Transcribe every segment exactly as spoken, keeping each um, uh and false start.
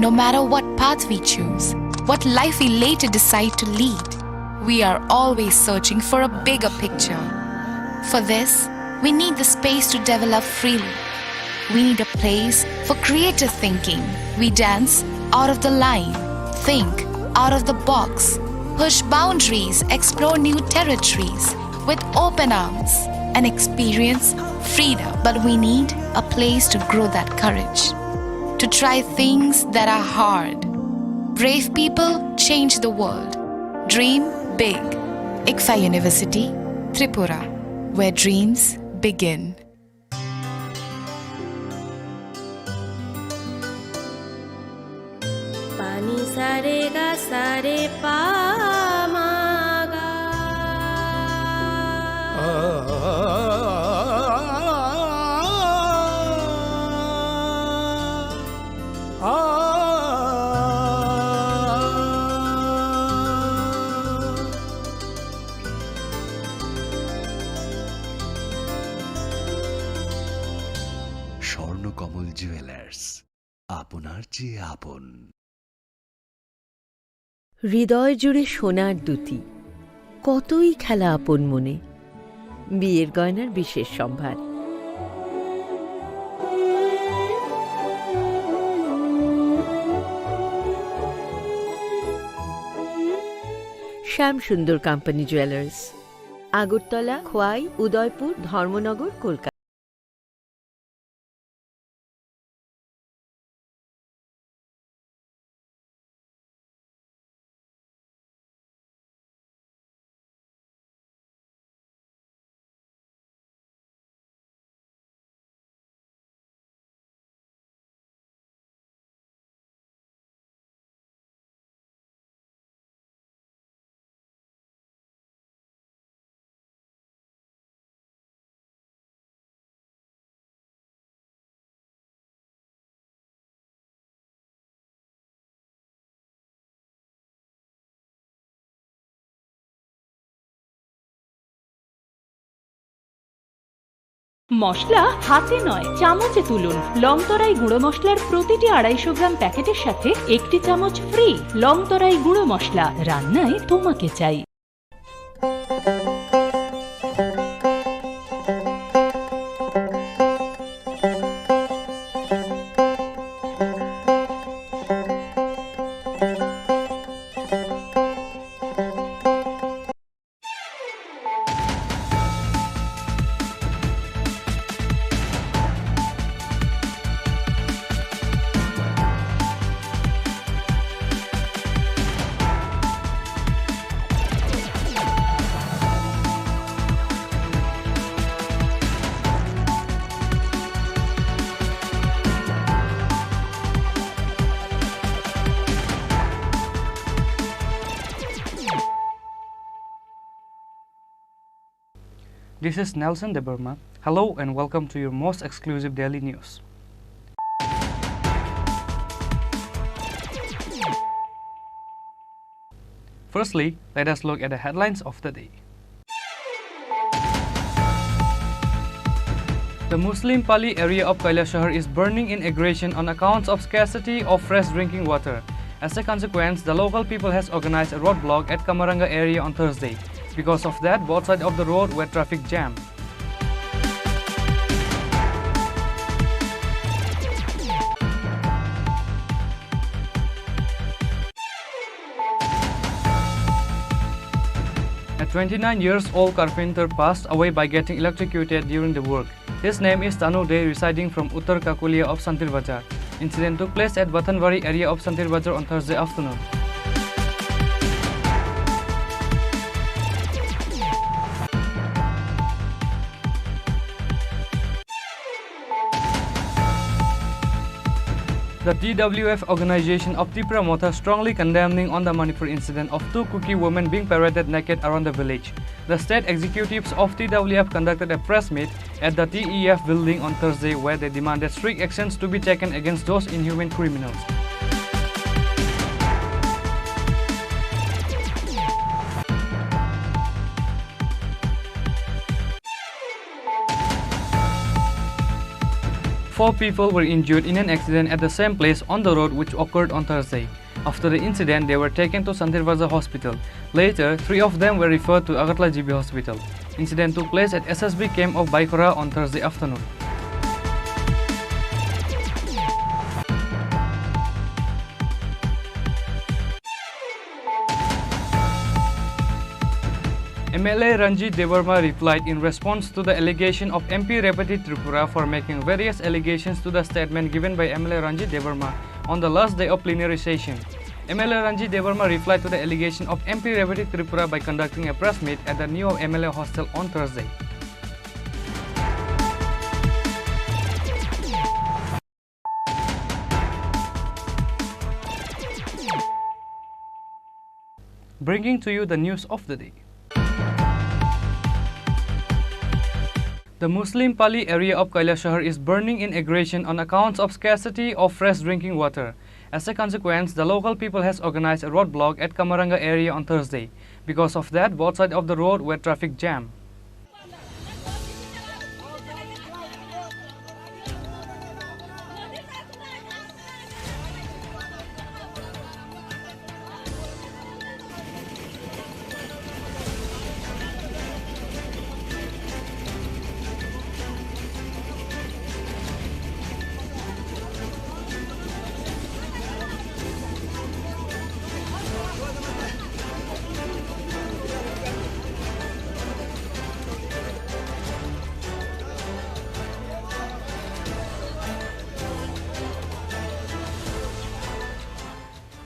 No matter what path we choose, what life we later decide to lead, we are always searching for a bigger picture. For this, we need the space to develop freely. We need a place for creative thinking. We dance out of the line, think out of the box, push boundaries, explore new territories with open arms, and experience freedom. But we need a place to grow that courage, to try things that are hard. Brave people change the world. Dream big. ICFAI University, Tripura, where dreams begin. Pani sare ga sare pa ma ga. Swarnakamal jewellers, আপনার চেয়ে আপন। হৃদয় জুড়ে সোনার দ্যুতি, কতই খেলা আপন মনে। বিয়ের গয়নার বিশেষ সম্ভার। শ্যাম সুন্দর কোম্পানি জুয়েলার্স, আগরতলা, খোয়াই, উদয়পুর, ধর্মনগর, কলকাতা। মশলা হাতে নয়, চামচে তুলুন। লংতরাই গুঁড়ো মশলার প্রতিটি আড়াইশো গ্রাম প্যাকেটের সাথে একটি চামচ ফ্রি। লংতরাই গুঁড়ো মশলা, রান্নায় তোমাকে চাই। This is Nelson Debbarma. Hello and welcome to your most exclusive daily news. Firstly, let us look at the headlines of the day. The Muslim Pali area of Kailashahar is burning in aggression on accounts of scarcity of fresh drinking water. As a consequence, the local people has organized a roadblock at Kamaranga area on Thursday. Because of that, both sides of the road were traffic jam. A twenty-nine years old carpenter passed away by getting electrocuted during the work. His name is Tanu Dey, residing from Uttar Kakulia of Santir Bazar. Incident took place at Bathanbari area of Santir Bazar on Thursday afternoon. The T W F organization of Tipra Motha strongly condemning on the Manipur incident of two Kuki women being paraded naked around the village. The state executives of T W F conducted a press meet at the T E F building on Thursday, where they demanded strict actions to be taken against those inhuman criminals. Four people were injured in an accident at the same place on the road, which occurred on Thursday. After the incident, they were taken to Santir Bazar Hospital. Later, three of them were referred to Agartala G B Hospital. Incident took place at S S B camp of Baikhora on Thursday afternoon. M L A Ranjit Debbarma replied in response to the allegation of M P Rebati Tripura for making various allegations to the statement given by M L A Ranjit Debbarma on the last day of plenary session. M L A Ranjit Debbarma replied to the allegation of M P Rebati Tripura by conducting a press meet at the new M L A hostel on Thursday. Bringing to you the news of the day. The Muslim Pali area of Kailasahar is burning in aggression on accounts of scarcity of fresh drinking water. As a consequence, the local people has organized a roadblock at Kamaranga area on Thursday. Because of that, both sides of the road were traffic jam.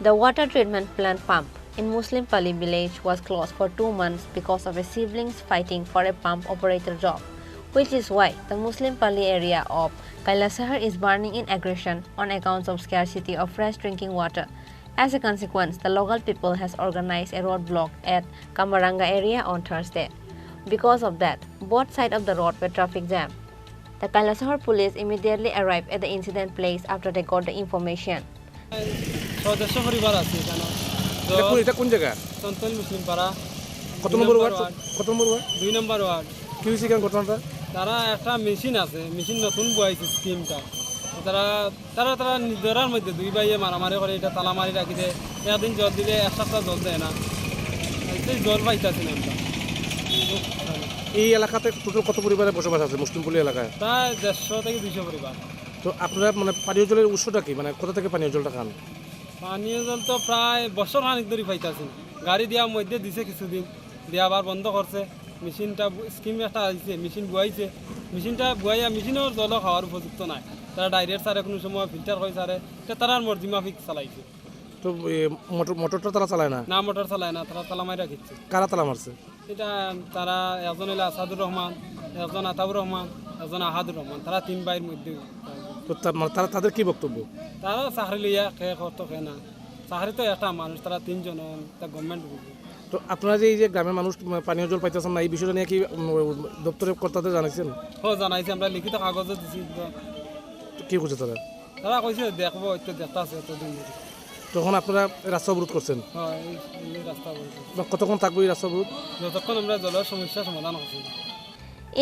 The water treatment plant pump in Muslim Pali village was closed for two months because of a siblings fighting for a pump operator job, which is why the Muslim Pali area of Kailasahar is burning in aggression on accounts of scarcity of fresh drinking water. As a consequence, the local people has organized a roadblock at Kamaranga area on Thursday. Because of that, both sides of the road were traffic jam. The Kailasahar police immediately arrived at the incident place after they got the information. ছয় দেড়শো পরিবার আছে এখানে। এটা কোন, এটা কোন জায়গা? সন্তল মুসলিম পাড়া। কত দুই নম্বর নম্বর ওয়ার্ড? ওয়ার্ড। কত নম্বর ওয়ার্ড? দুই নম্বর ওয়ার্ড। কি হয়েছে এখানে ঘটনাটা? তারা একটা মেশিন আছে, মেশিন নতুন বয়াইছে স্কিমটা। তারা, তারা, তারা নিজেরার মধ্যে দুই ভাইয়ে মারামারি করে, এটা তালা মারি রাখি দেয়। একদিন জল দিলে এক সপ্তাহ জল দেয় না। এই জল পাইতাছি না আমরা। এই এলাকাতে টোটাল কত পরিবারের বসবাস আছে মুসলিমপল্লী এলাকায়? প্রায় দেড়শো থেকে দুইশো পরিবার। তো আপনারা মানে পানীয় জলের উৎসটা কি? মানে কোথা থেকে পানীয় জলটা খান? পানীয় জল তো প্রায় বছর খানিক ধরে পাইতাছি না। গাড়ি দিয়া মধ্যে দিছে কিছুদিন, দিয়া আবার বন্ধ করছে। মেশিনটা বু-, স্কিম একটা আইছে, মেশিন বুয়াইছে। মেশিনটা বুয়াইয়া মেশিনও জলও খাওয়ার উপযুক্ত নাই। তারা ডাইরেক্ট ছাড়ে, কোনো সময় ফিল্টার করে ছাড়ে। এটা তারার মর্জি মাফিক চালাইছে। তো এ, মোটর, মোটরটা তারা চালায় না? না, মোটর চালায় না, তারা তালা মারি রাখিচ্ছে। কারা তালা মারছে? এটা তারা একজন হইলো আসাদুর রহমান, একজন আতাউর রহমান, একজন আহাদুর রহমান, তারা তিন ভাইয়ের মধ্যে। তো তা-, মানে তারা, তাদের কি বক্তব্য? তারা চাকরি লইয়া কে করতো কে না, চাকরি তো একটা মানুষ, তারা তিনজন, তা গভর্নমেন্ট বুঝবে। তো আপনারা যে এই যে গ্রামের মানুষ, মানে, পানীয় জল পাইতেছেন না, এই বিষয়টা নিয়ে কি, উম, দপ্তরের কর্তাদের জানাইছেন? হ্যাঁ, জানাইছি, আমরা লিখিত কাগজও দিছি। তো তো কি করছে তারা? তারা কইছে দেখবো, একটু দেখতে আছে এতদিন ধরে। তখন আপনারা রাস্তা অবরোধ করছেন? হ্যাঁ, এই, এই রাস্তা অবরোধ করছি। তো কতক্ষণ থাকবো এই রাস্তা অবরোধ? যতক্ষণ আমরা জলের সমস্যা সমাধান করছি।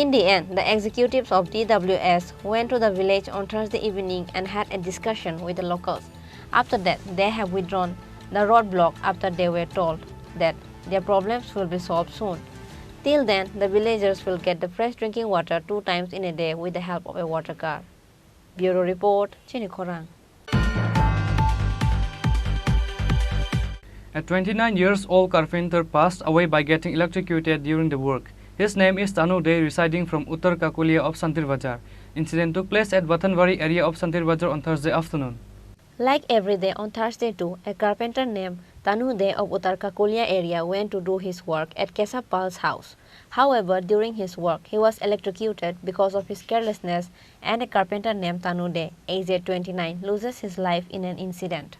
In the end, the executives of D W S went to the village on Thursday evening and had a discussion with the locals. After that, they have withdrawn the roadblock after they were told that their problems will be solved soon. Till then, the villagers will get the fresh drinking water two times in a day with the help of a water car. Bureau Report, Chini Khorang. A twenty-nine years old carpenter passed away by getting electrocuted during the work. His name is Tanu Dey, residing from Uttar Kakulia of Santir Bazar. Incident took place at Bathanbari area of Santir Bazar on Thursday afternoon. Like every day on Thursday too, a carpenter named Tanu Dey of Uttar Kakulia area went to do his work at Kesab Pal's house. However, during his work, he was electrocuted because of his carelessness, and a carpenter named Tanu Dey, aged twenty-nine, loses his life in an incident.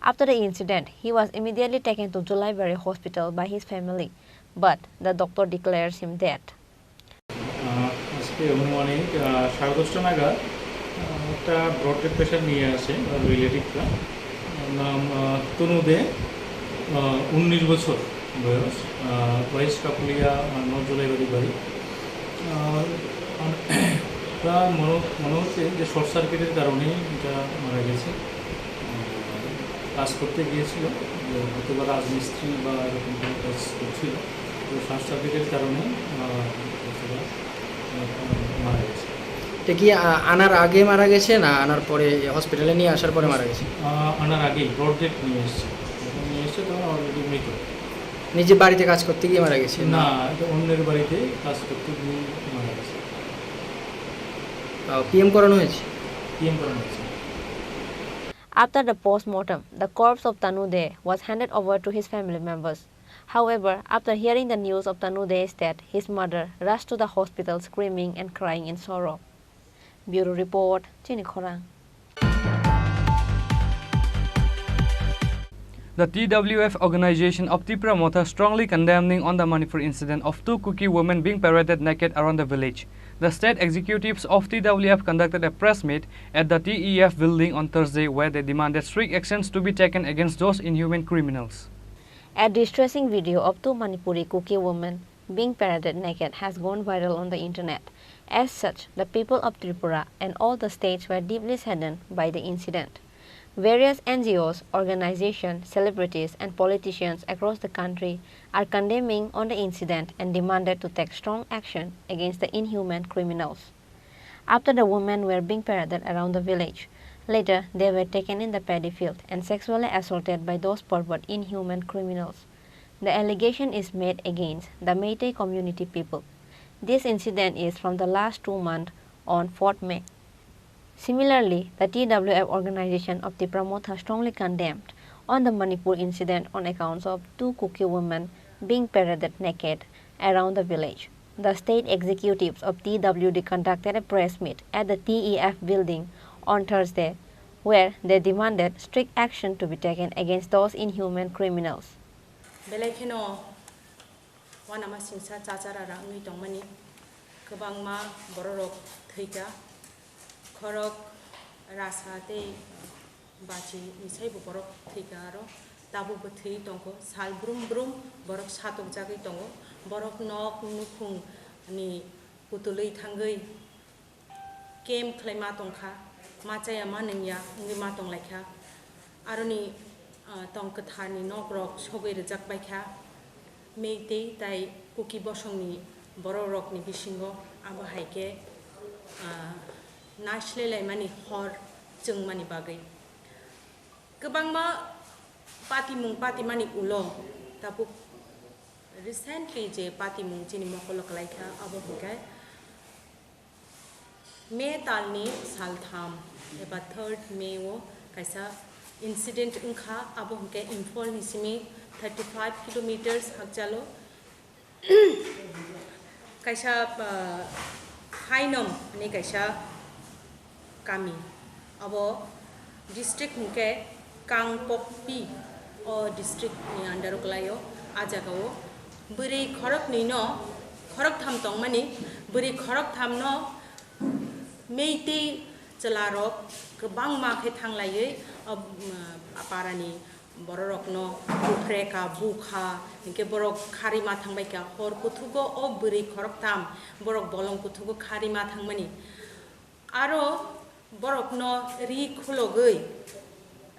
After the incident, he was immediately taken to Julaibari Hospital by his family, but the doctor declares him dead. আহ, আজকে আনুমানিক, আহ, সাড়ে দশটা নাগাদ, আহ, একটা broad dead patient নিয়ে আসে, ওনার রিলেটিভরা। নাম, আহ, তনু দে, আহ, উনিশ বছর বয়স, আহ, ওয়েস্ট কাকুলিয়া, আহ, নর্থ জুলাইবাড়ি বাড়ি। আহ, মানে, তার মনে, মনে হচ্ছে যে শর্ট সার্কিটের কারণেই এটা মারা গেছে। আহ, কাজ করতে গিয়েছিল, যে হয়তো বা রাজমিস্ত্রি বা এরকম কোনো কাজ করছিল, তো শর্ট সার্কিটের কারণেই, আহ, হয়তো বা, আহ, মারা গেছে। এটা কি, আ, আনার আগে মারা গেছে না আনার পরে, হসপিটালে নিয়ে আসার পরে মারা গেছে? আহ, আনার আগেই ব্রড ডেড নিয়ে এসছে, যখন নিয়ে এসছে তখন অলরেডি মৃত। নিজে বাড়িতে কাজ করতে গিয়ে মারা গেছে? না, এটা অন্যের বাড়িতে কাজ করতে গিয়ে মারা গেছে। আহ, পিএম করানো হয়েছে? পিএম করানো হয়েছে। After the post-mortem, the corpse of Tanu De was handed over to his family members. However, after hearing the news of Tanu De's death, his mother rushed to the hospital screaming and crying in sorrow. Bureau Report, Chini Khorang. The T W F organization of Tipra Motha strongly condemning on the Manipur incident of two Kuki women being paraded naked around the village. The state executives of T W F conducted a press meet at the T E F building on Thursday, where they demanded strict actions to be taken against those inhuman criminals. A distressing video of two Manipuri Kuki women being paraded naked has gone viral on the internet. As such, the people of Tripura and all the states were deeply saddened by the incident. Various N G Os, organizations, celebrities, and politicians across the country are condemning on the incident and demanded to take strong action against the inhuman criminals. After the women were being paraded around the village, later they were taken in the paddy field and sexually assaulted by those pervert inhuman criminals. The allegation is made against the Meitei community people. This incident is from the last two months on fourth May. Similarly, the T W F organization of Tipra Motha strongly condemned on the Manipur incident on accounts of two Kuki women being paraded naked around the village. The state executives of T W D conducted a press meet at the T E F building on Thursday, where they demanded strict action to be taken against those inhuman criminals. Belai kheno uanama singsa chachara ra wngwi tongmani, kwbangma bororok thwikha, khorok rasa tei bachi ni saibo borok thwikha, aro tabukbo thwi tongkho, sal brum brum borok satokjagwi tongo, borok nok nukhungni putulwi thangwi camp khlaima tongkha, ma chaya ma nungya wngwi ma tonglaikha. Aroni, ah, tong kwtharni nokrok sogwi rwjakbaikha. Meitei tai Kuki bosongni borokrokni bisingo abo hai khe, ah, naisle laimani hor chwngmani bagwi. Kwbangma patimung patimani ulo tabuk recently je patimung chini mokolo kwlaikha, abo hwnkhe May talni saltham eba third May o kaisa incident wngkha, abo hwnkhe Imphal ni simi thirty five kilometers hakchalo kaisa, ah, Hainom hinwi kaisa kami. Abo district hwnkhe Kangpokpi o district ni under o kwlaio. A jaga o bwrwi khoroknwi no, khoroktham tongmani, bwrwi khoroktham no Meitei chwlarok kwbangma khe thanglaiwi o, um, parani bororokno buphreka, bukha, hinkhe borok kharwi ma thangbaikha. Hor kuthugo o bwrwi khoroktham borok bolong kuthugo kharwi ma thangmani. Aro borokno ri khulogwi,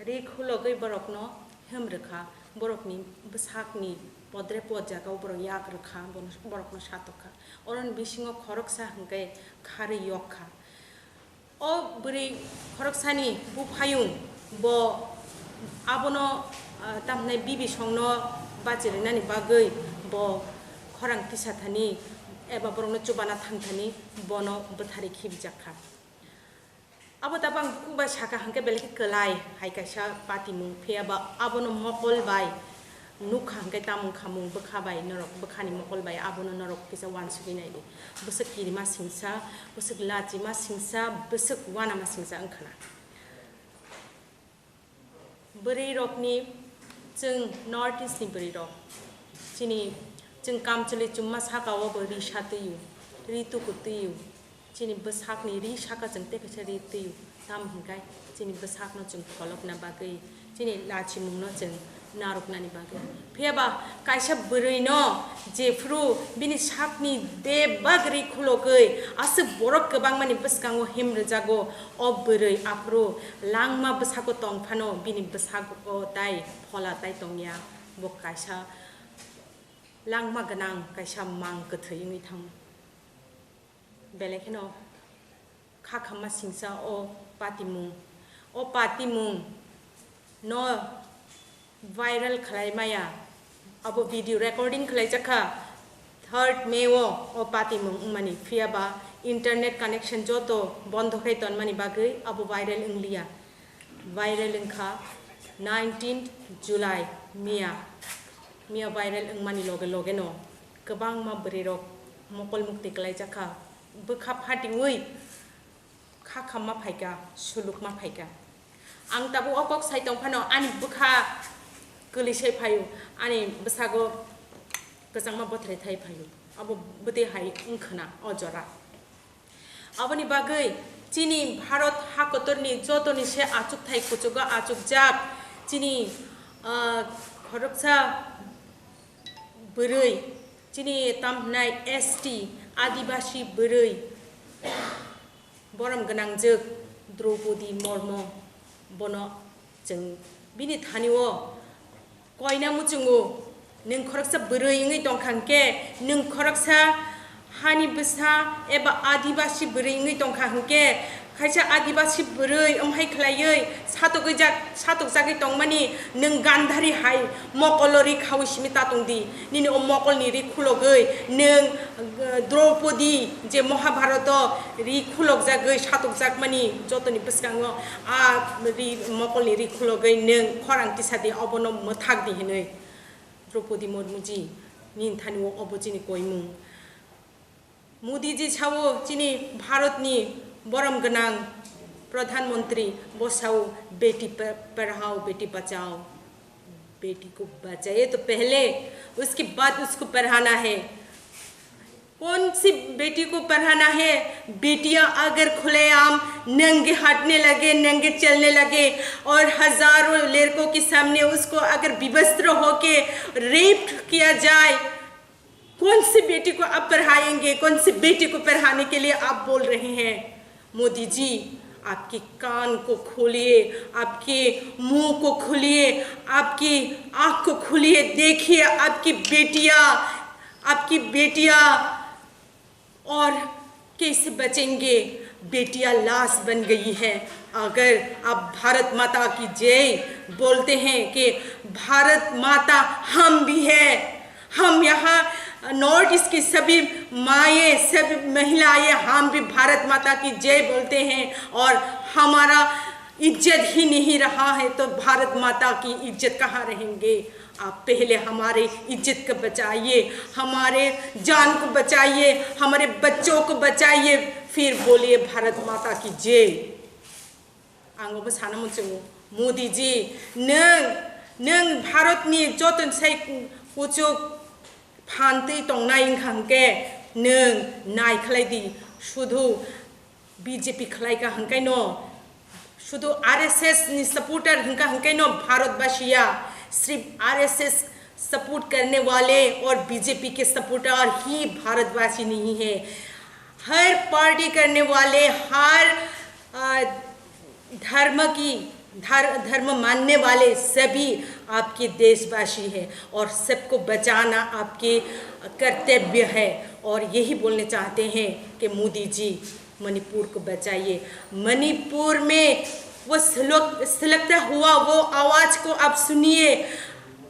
ri khulogwi borokno hem rwkha, borokni bwsakni podre pod jagao borok yak rwkha, bono, borokno satokha. Oroni bisingo khoroksa hwnkhe kharwi yokkha. O bwrwi khoroksani buphayung bo abono, ah, tamhinai bibisongno bachirinani bagwi bo khorang tisa thani eba borokno chubana thang thani bono bwtharwi khibijakha. Abo tabang bukhuk bai saka hwnkhe belai khe kwlai hai kaisa patimung, phiya ba abono mokol bai nukha hwnkhe tamung khamung bwkha bai norok, bwkhani mokol bai abono norok kisa uansugwi naidi. Bwswk kirima singsa, bwswk lachima singsa, bwswk uanama singsa wngkhana. Bwrwi rokni, chwng North East ni bwrwi rok, chini, chwng kamchwlwi chumma saka o bo ri sa twi o, ri tuku twi o. Chini bwsakni ri saka chwng tei kaisa ri twi o, tamo hwnkhe chini bwsakno chwng kholopna bagwi, chini lachimungno chwng narwknani bagwi. Phiya ba kaisa bwrwino jephru bini sakni bebak ri khulogwi aswk borok kwbangmani bwskango him rwjago, o bwrwi aphuru langma bwsako tong phano bini bwsako tai phola tai tongya, bo kaisa langma gwnang kaisa mang kwthwi wngwi thango. Belai kheno kha khamma singsa o patimung. O patimung no viral khlai maya. Abo video recording khlai jakha third May o, o patimung wngmani. Phiya ba internet connection joto bondo khai tonmani bagwi abo viral wngliya. Viral wngkha nineteenth July miya. Miya viral wngmani loge loge no kwbangma bwrwirok mokol mukti kwlaijakha, bwkha phatiwi kha khamma phaikha, sulukma phaikha. Ang tabuk o kok sai tong phano ani bwkha kwlwi sai phaio, ani bwsago kwchangma bothrai thai phaio. Abo bwtwi hai wngkhwna o jora. Aboni bagwi chini Bharat hakotorni jotoni se achukthai kuchugo achukjak chini, ah, khoroksa bwrwi, chini tam hwnai S T Adibasi bwrwi, borom gwnangjwk Draupadi Murmu, bono chwng bini thani-o koina muchungo, nwng khoroksa bwrwi wngwi tongkha hwnkhe, nwng khoroksa hani bwsa eba Adibasi bwrwi wngwi tongkha hwnkhe, kaisa Adibasi bwrwi wng hai khlaiwi satokjak, satokjagwi tongmani nwng Gandhari hai mokolo ri khaui simi ta tong di. Nini o mokolni ri khulogwi nwng, uh, Draupadi je Mahabharato ri khulokjagwi satokjakmani jotoni bwskango a ri mokolni ri khulogwi nwng khorang tisa di, obono mwthak di hinwi. Draupadi Murmu ji, nini thani o obo chini koimung. Modi ji sao chini Bharat ni borom gwnang Pradhan Mantri bo sao, "Beti pa-, padhao, beti bachao, beti ko bachaye to pehle, uske baad usko padhana hai." कौन सी बेटी को पढ़ाना है? बेटियां अगर खुलेआम नंगे हटने लगे, नंगे चलने लगे और हजारों लड़कों के सामने उसको अगर विवस्त्र होके रेप किया जाए, कौन सी बेटी को आप पढ़ाएंगे? कौन सी बेटी को पढ़ाने के लिए आप बोल रहे हैं? मोदी जी, आपके कान को खोलिए, आपके मुंह को खोलिए, आपकी आंख को खोलिए, देखिए आपकी बेटियां, आपकी बेटियां और कैसे बचेंगे? बेटियां लाश बन गई है। अगर आप भारत माता की जय बोलते हैं कि भारत माता हम भी है, हम यहाँ नॉर्थ ईस्ट की सभी माएँ, सभी महिलाएँ, हम भी भारत माता की जय बोलते हैं और हमारा इज्जत ही नहीं रहा है, तो भारत माता की इज्जत कहाँ रहेंगे? आप पहले हमारे इज्जत को बचाइए, हमारे जान को बचाइए, हमारे बच्चों को बचाइए, फिर बोलिए भारत माता की जय। Ang obo sana muchungo, Modi ji, nwng, nwng Bharat ni joto sai kuchuk phan twi tongnai wngkha hwnkhe nwng nai khlai di, sudhu B J P khlai kha hwnkhe no, sudhu R S S ni supporter hwnkha hwnkhe no Bharatbasi ya, sirf R S S support karne wale aur B J P ke supporter hi Bharatbasi nahi hai. हर पार्टी करने वाले, हर, आ, धर्म की, धर-, धर्म मानने वाले सभी आपके देशवासी हैं और सबको बचाना आपके कर्तव्य है। और यही बोलने चाहते हैं कि मोदी जी, मणिपुर को बचाइए। मणिपुर में वो सुलग-, सुलगता हुआ वो आवाज़ को आप सुनिए।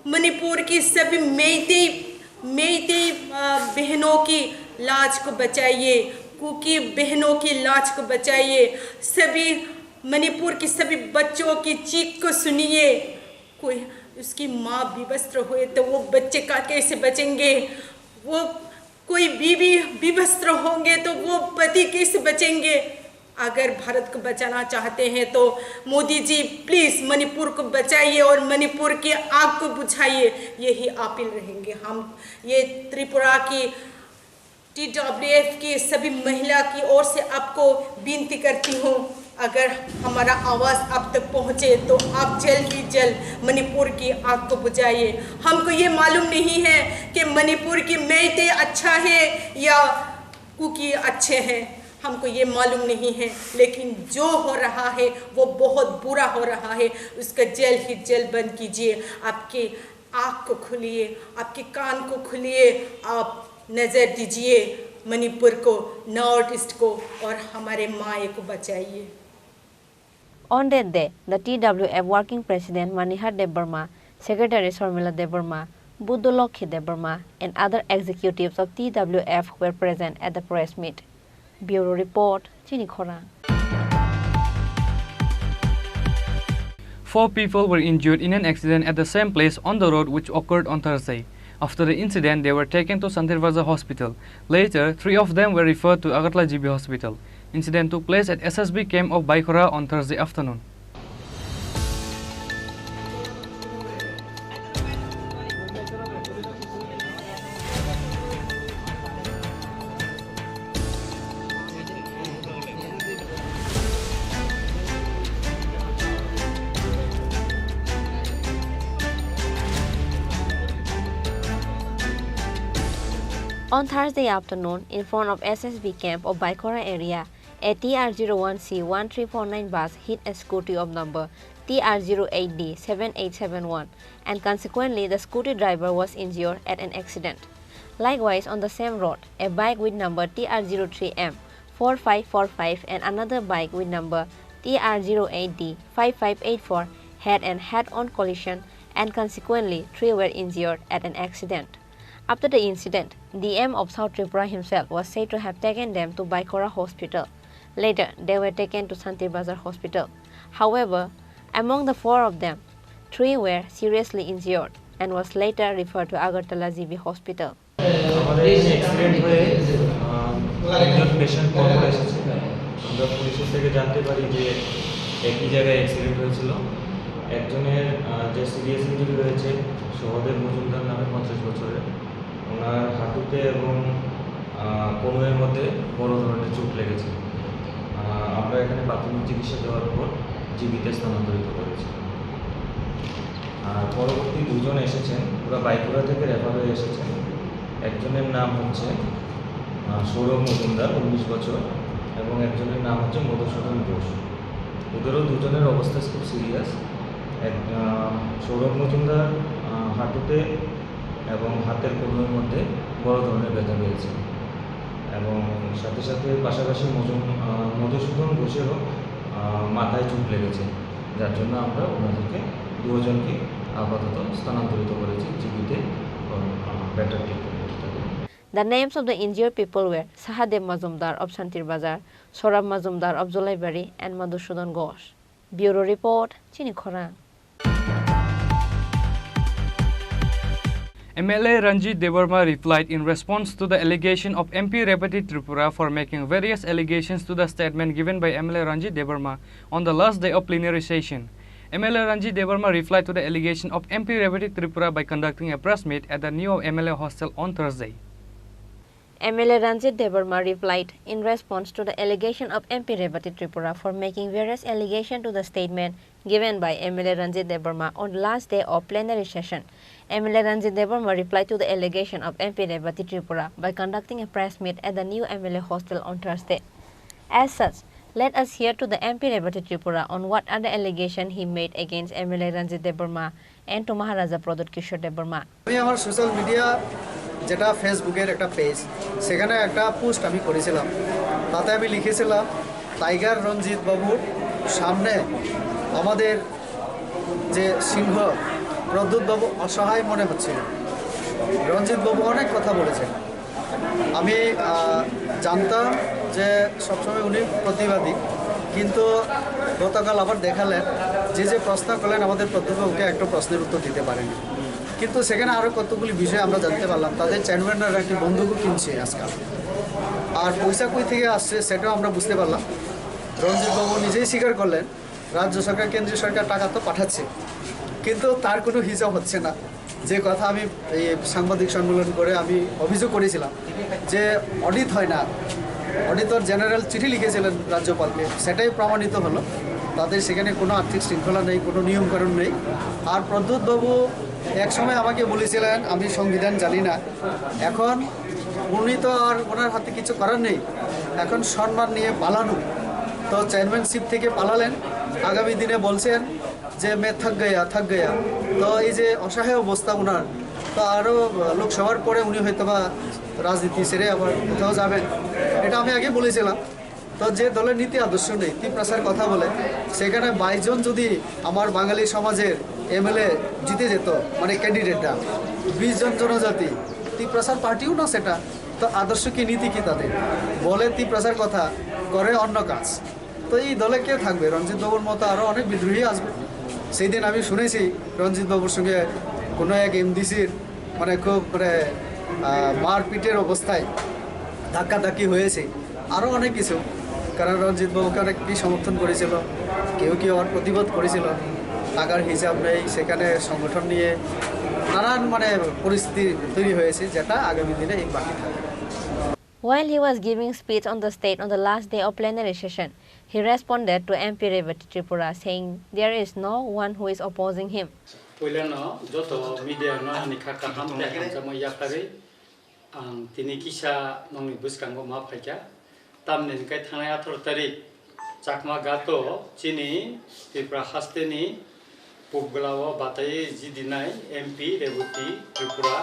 मणिपुर की सभी मेइतेई, मेइतेई, अ, बहनों की लाज को बचाइए, कुकी बहनों की लाज को बचाइए। सभी मणिपुर की सभी बच्चों की चीख को सुनिए। कोई उसकी माँ विवस्त्र हुए तो वो बच्चे का कैसे बचेंगे? वो कोई बीवी विवस्त्र होंगे तो वो पति कैसे बचेंगे? अगर भारत को बचाना चाहते हैं तो मोदी जी, प्लीज मणिपुर को बचाइए और मणिपुर की आग को बुझाइए, यही अपील रहेंगे हम। ये त्रिपुरा की T W F की सभी महिला की ओर से आपको विनती करती हूँ, अगर हमारा आवाज आप तक पहुंचे तो आप जल्द ही जल्द मणिपुर की आग को बुझाइए। हमको ये मालूम नहीं है कि मणिपुर की मेइतेई अच्छा है या कुकी अच्छे हैं, हमको ये मालूम नहीं है, लेकिन जो हो रहा है वो बहुत बुरा हो रहा है। उसका जल्द ही जल्द बंद कीजिए। आपके आँख को खोलिए, आपके कान को खोलिए, आप नज़र दीजिए मणिपुर को, नॉर्थ ईस्ट को, और हमारे माए को बचाइए। On that day, the T W F working president Manihar Debbarma, secretary Sharmila Debbarma, Buddhalokhi Debbarma, and other executives of T W F were present at the press meet. Bureau report, Chini Khorang. Four people were injured in an accident at the same place on the road, which occurred on Thursday. After the incident, they were taken to Santir Bazar Hospital. Later, three of them were referred to Agartala G B Hospital. Incident took place at S S B camp of Baikhora on Thursday afternoon. On Thursday afternoon, in front of S S B camp of Baikhora area, a T R zero one C one three four nine bus hit a scooty of number T R zero eight D seven eight seven one, and consequently the scooty driver was injured at an accident. Likewise, on the same road, a bike with number T R zero three M four five four five and another bike with number T R zero eight D five five eight four had an head-on collision, and consequently three were injured at an accident. After the incident, D M of South Tripura himself was said to have taken them to Baikhora Hospital. Later, they were taken to Santir Bazar Hospital. However, among the four of them, three were seriously injured and was later referred to Agartala G B Hospital. আমাদের এখানে অ্যাক্সিডেন্ট হয়ে, আহ, একজন পেশেন্ট কর্পোরে এসেছে। আমরা পুলিশের থেকে জানতে পারি যে একই জায়গায় অ্যাক্সিডেন্ট হয়েছিল। একজনের, আহ, যে সিরিয়াস ইনজুরি হয়েছে, সহদেব মজুমদার নামে, পঞ্চাশ বছরের। ওনার হাঁটুতে এবং, আহ, কনুইয়ের মধ্যে বড় ধরনের চোট লেগেছে। আহ, আমরা এখানে প্রাথমিক চিকিৎসা দেওয়ার পর জিবিতে স্থানান্তরিত করেছি। আর পরবর্তী দুজন এসেছেন, ওরা বাইকুড়া থেকে রেফার হয়ে এসেছেন। একজনের নাম হচ্ছে, আহ, সৌরভ মজুমদার, উনিশ বছর, এবং একজনের নাম হচ্ছে মধুসূদন ঘোষ। ওদেরও দুজনের অবস্থা খুব সিরিয়াস। এক, আহ, সৌরভ মজুমদার, আহ, হাঁটুতে এবং হাতের কনুইয়ের মধ্যে বড় ধরনের ব্যথা পেয়েছে এবং সাথে সাথে পাশাপাশি মজুম-, আহ, মধুসূদন ঘোষেরও, আহ, মাথায় চোট লেগেছে, যার জন্য আমরা ওনাদেরকে দুজনকে আপাতত স্থানান্তরিত করেছি জিবিতে, আহ, better treatment. The names of the injured people were Sahadev Majumdar of Santir Bazar, Sorab Majumdar of Jolaibari, and Madhusudan Ghosh. Bureau report, Chini Khorang. M L A Ranjit Debbarma replied in response to the allegation of M P Rebati Tripura for making various allegations to the statement given by M L A Ranjit Debbarma on the last day of plenary session. M L A Ranjit Debbarma replied to the allegation of M P Rebati Tripura by conducting a press meet at the new M L A hostel on Thursday. M L A Ranjit Debbarma replied in response to the allegation of M P Rebati Tripura for making various allegations to the statement given by M L A Ranjit Debbarma on the last day of plenary session. M L A Ranjit Debbarma replied to the allegation of M P Rebati Tripura by conducting a press meet at the new M L A hostel on Thursday. As such, let us hear to the M P Rebati Tripura on what are the allegations he made against M L A Ranjit Debbarma and to Maharaja Pradyut Kishore Debbarma. আমি আমার social media, যেটা ফেসবুকের একটা পেজ, সেখানে একটা পোস্ট আমি করেছিলাম। তাতে আমি লিখেছিলাম, টাইগার রঞ্জিত বাবুর সামনে আমাদের যে সিংহ প্রদ্যুৎ বাবু অসহায় মনে হচ্ছিল। রঞ্জিত বাবু অনেক কথা বলেছেন। আমি, আহ, জানতাম যে সবসময় উনি প্রতিবাদী, কিন্তু গতকাল আবার দেখালেন যে, যে প্রশ্ন করলেন, আমাদের প্রদ্যুৎ বাবুকে একটা প্রশ্নের উত্তর দিতে পারেনি। কিন্তু সেখানে আরও কতগুলি বিষয় আমরা জানতে পারলাম। তাদের চেয়ারম্যানরা একটি বন্দুকও কিনছে আজকাল। আর পয়সা কই থেকে আসছে, সেটাও আমরা বুঝতে পারলাম। রঞ্জিত বাবু নিজেই স্বীকার করলেন, রাজ্য সরকার, কেন্দ্রীয় সরকার টাকা তো পাঠাচ্ছে, কিন্তু তার কোনো হিসাব হচ্ছে না। যে কথা আমি এই সাংবাদিক সম্মেলন করে আমি অভিযোগ করেছিলাম যে অডিট হয় না, অডিটর জেনারেল চিঠি লিখেছিলেন রাজ্যপালকে, সেটাই প্রমাণিত হলো। তাদের সেখানে কোনো আর্থিক শৃঙ্খলা নেই, কোনো নিয়মকানুন নেই। আর প্রদ্যুৎ বাবু এক সময় আমাকে বলেছিলেন, "আমি সংবিধান জানি না।" এখন উনি তো আর ওনার হাতে কিছু করার নেই, এখন সম্মান নিয়ে পালানো। তো চেয়ারম্যানশিপ থেকে পালালেন, আগামী দিনে বলছেন যে "মে থাক গয়া, থাক গয়া।" তো এই যে অসহায় অবস্থা ওনার, তো আরও লোকসভার পরে উনি হয়তো বা রাজনীতি ছেড়ে আবার কোথাও যাবেন, এটা আমি আগে বলেছিলাম। তো যে দলের নীতি আদর্শ নেই, তিপ্রাসার কথা বলে, সেখানে বাইশ জন যদি আমার বাঙালি সমাজের এমএলএ জিতে যেত, মানে ক্যান্ডিডেটরা, বিশ জন জনজাতি, তিপ্রাসার পার্টিও না সেটা। তো আদর্শ কি, নীতি কি তাদের? বলে তিপ্রাসার কথা, করে অন্য কাজ। তো এই দলে কে থাকবে? রঞ্জিত বাবুর মতো আরো অনেক বিদ্রোহী আসবে। সেই দিন আমি শুনেছি রঞ্জিত বাবুর সঙ্গে কোনো এক এমডিসির মানে খুব মানে আহ, মারপিটের অবস্থায় ধাক্কাধাক্কি হয়েছে, আরও অনেক কিছু। কারণ রঞ্জিত বাবুকে অনেক কি সমর্থন করেছিল, কেউ কেউ আবার প্রতিবাদ করেছিল। টাকার হিসাব নেই, সেখানে সংগঠন নিয়ে নানান মানে পরিস্থিতি তৈরি হয়েছে, যেটা আগামী দিনে এই বাকি থাকবে। While he was giving speech on the state on the last day of plenary session, he responded to M P Revati Tripura, saying there is no one who is opposing him. Puilano joto media no ani kha kaham tei hamjakma yakarwi ang tini kisa nongni bwskango ma phaikha, tamni hwnkhe thangnai atharo tarik Chakma Gato chini Tripura hasteni Pubgla o bataiwi jidinai M P Reboti Tripura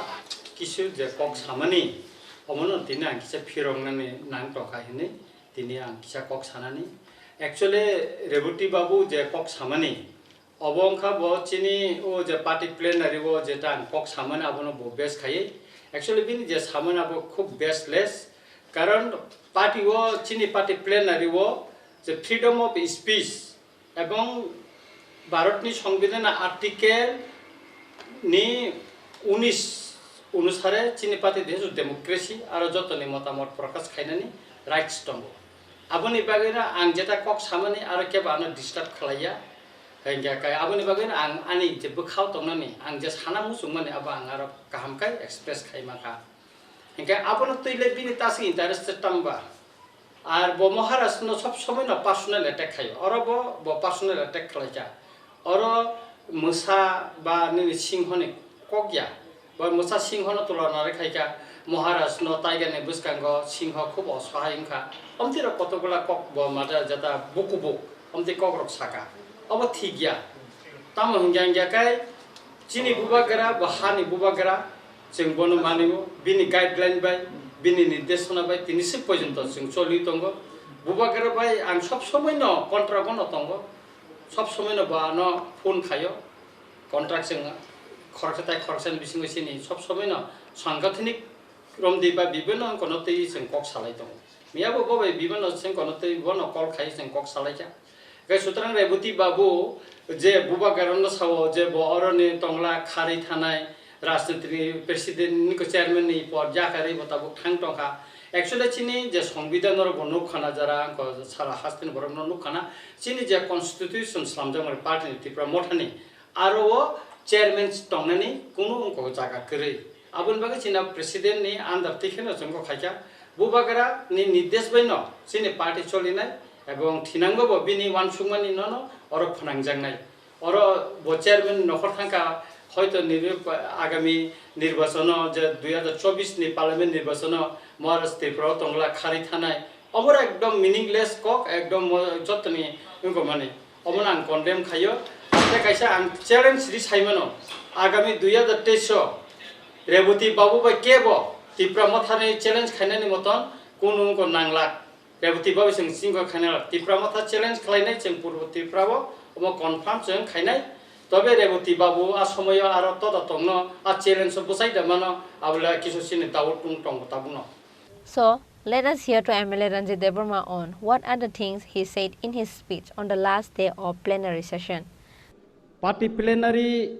kisu je kok samani, omono tini ang kisa phiroknani nang tongkha hinwi tini ang kisa kok sanani. Actually Reboti babu je kok samani, obo wngkha bo chini o je party plenary o jeta ang kok samani abono bo base khaiwi. Actually bini je samani abo khub baseless, karon party o chini party plenary o je freedom of speech ebong Bharatni Songbidhan article ni unis onusare chini party desh democracy aro jotoni motamot prokash khainani rights tongo. Aboni bagwino ang jeta kok samani aro kebo ano disturb khlaiya. Hingkhe kai aboni bagwino ang ani je bwkhao tongnani ang je sana muchungmani abo ang aro kaham khe express khai mankha. Hingkhe abono twi le bini tasing interested tamba? Ar bo Maharaj no sob somoi no personal attack khaio. Oro bo bo personal attack khlaikha. Oro mwsa ba nini singho ni kok ya. Bo mwsa singho no tulona rwkhaikha. Maharaj no taiga ni bwskango singho khub osahai wngkha. Omtwi rok kotokgola kok bo mada jata bukubuk omtwi kok rok saka. Obo thik ya. Tamo hingya hingya khe chini bubagra bo hani bubagra. Chwng bono manio, bini guideline bai, bini nirdeshona bai tini swk porjonto chwng choli tongo. Bubagra bai ang sob somoi no contract o no tongo, sob somoi no bo ano phone khaio, contract chwng khoroksa tai khoroksa ni bisingo chini sob somoi no sangathanik romdi ba bibino wngkha no twi chwng kok salai tongo. Miyabo bo bai bibino chwng kono twi bono call khai chwng kok salai kha. Hwnkhe sutrang Reboti babu je bubagrano sao je bo oroni tongla kharwi thanai rajniti ni president ni chairman ni pod yakarwi bo tabuk thang tongkha. Actually chini je songbidhan oro bo nukkhana jara angkho sara hasteni borokno nukkhana chini je constitution slamjakmani party ni Tipra mothani aro o chairman tongnani kunu wngkho jaga kwrwi. Aboni bagwi chini president ni under twi kheno chwngkho khaikha. Bubagra ni nirdesh bai no chini party cholinai ebong thinango bo bini uansukmani nono oro phwnangjaknai. Oro bo chairman nokhor thangkha, hoito nini agami nirbachano je dui hazar chobbish ni parliament nirbachano Maharaj Tripura o tongla kharwi thanai. Obo ekdom meaningless kok, ekdom jotoni wngkha mani. Omono ang condemn khaio. Tei kaisa ang challenge ri saimano, agami dui hazar teis o Reboti babu bai kebo Tipra mothani challenge khainani moton kunu wngkha nanglak. Reboti babu chwng chingkha khainalak. Tipra motha challenge khlainai chwng Purbo Tripura o, omo confirm chwng khainai. Tobe Reboti babu a somoyo aro toda tongno, a challenge o bwchai da mano, abole kisu chini doubt wng tongo tabukno. So, let us hear to M L A Ranjit Debbarma on what are the things he said in his speech on the last day of plenary session. Party plenary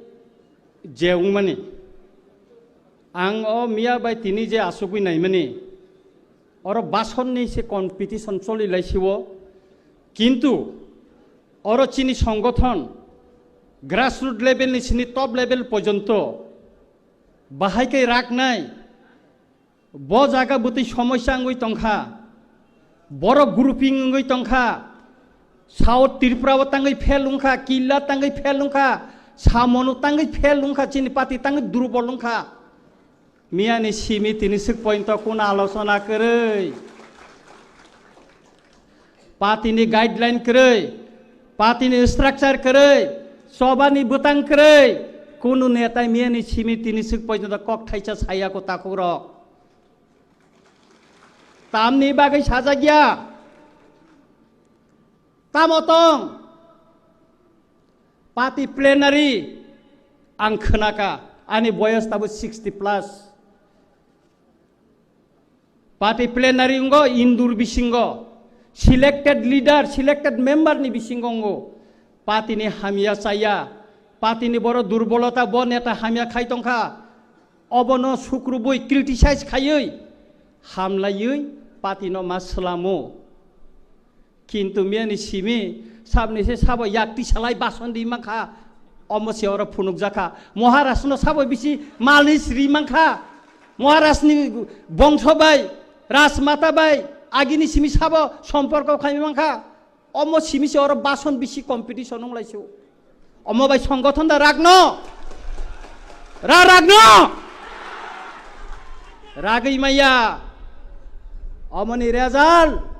je wngmani, ang o miya bai tini je asugwi naimani, oro basonni se competition choli laisio, kintu oro chini songothon grassroot level ni sini top level porjonto bahai khe raknai. Bo jaga bwtwi somosya wngwi tongkha. Borok grouping wngwi tongkha. South Tripura o tangwi fail wngkha, Killa tangwi fail wngkha, Samono tangwi fail wngkha, chini party tangwi durbol wngkha. Miyani simi tini swk pointo kuno alochona kwrwi. Party ni guideline kwrwi, party ni structure kwrwi, choba ni bwtang kwrwi, kunu netai miyani simi tini swk pointo kok thaisa saya ko takhuk rok. Tamni bagwi sajak ya? Tamo tong? Party plenary ang khwnaka, ani boyos tabo sixty plus. Party plenary wngo indur bisingo, selected leader, selected member ni bisingo wngo. Party ni hamya chaya, party ni boro durbolota, bo neta hamya khai tongkha, obono sukrubui criticize khaiwi, hamlaiwi party no ma swlamo. Kintu miyani simi sabni se sabo yakti salai bason ri mankha, omo se oro phunukjakha. Maharaj no sabo bisi malis ri mankha. Maharaj ni bongso bai, rajmata bai, agini simi sabo somporko khai mankha. Omo simi se oro bason bisi competition wnglaisu. Omo bai songgothon da ragno. Ra ragno. Ragwi maya. Omoni result.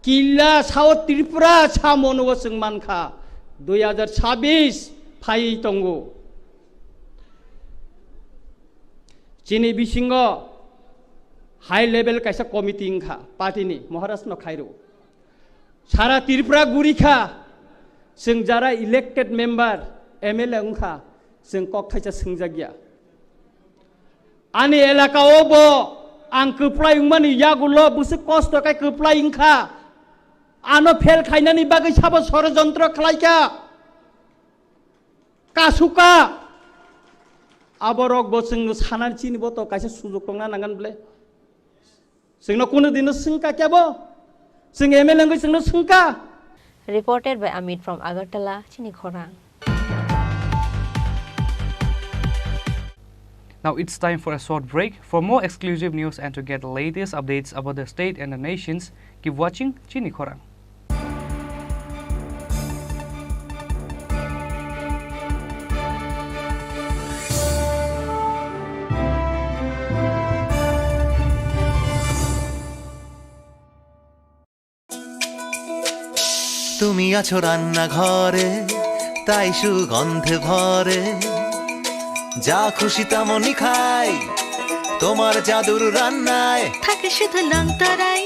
Killa South Tripura samono chwng mankha. Dui hajar chabbish phaiwi tongo. Chini bisingo high level kaisa committee wngkha party ni, Maharaj no khairo. Sara Tripura gurikha, chwng jara elected member, M L A wngkha, chwng kok thaisa swngjakya. Ani elaka o bo ang kwplai wngmani yagulo bwswk kosto khe kwplai wngkha. Ano fail khainani bagwi sabo sorojontro khlaikha. Kasuka. Aborok bo chwngno sanani chini bo to kaisa sujok tongna nangan ble. Chwngno kunu dino swngka kebo? Chwng M L A wngwi chwngno swngka. Reported by Amit from Agartala, Chini Khorang. Now it's time for a short break. For more exclusive news and to get the latest updates about the state and the nations, keep watching Chini Khorang. তুমি আছো রান্নাঘরে, তাই সুগন্ধে ভরে। যা খুশি তেমনই খাই, তোমার জাদুর রান্নায়। থাকে শুধু লং তরাই,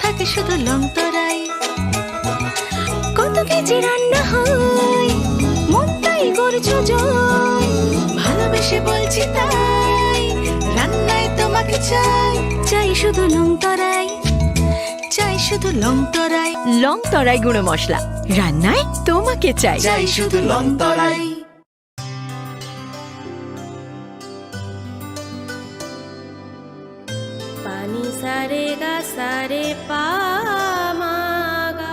থাকে শুধু লং তরাই। কত কেজি রান্না হয়, মনটাই করছো জয়। ভালোবেসে বলছি তাই, রান্নায় তোমাকে চাই। চাই শুধু লং তরাই, চাই শুধু লং তরাই। লং তরাই গুঁড়ো মশলা, রান্নায় তোমাকে চাই। চাই শুধু লং তরাই। Pani sa re ga sa re pa ma ga.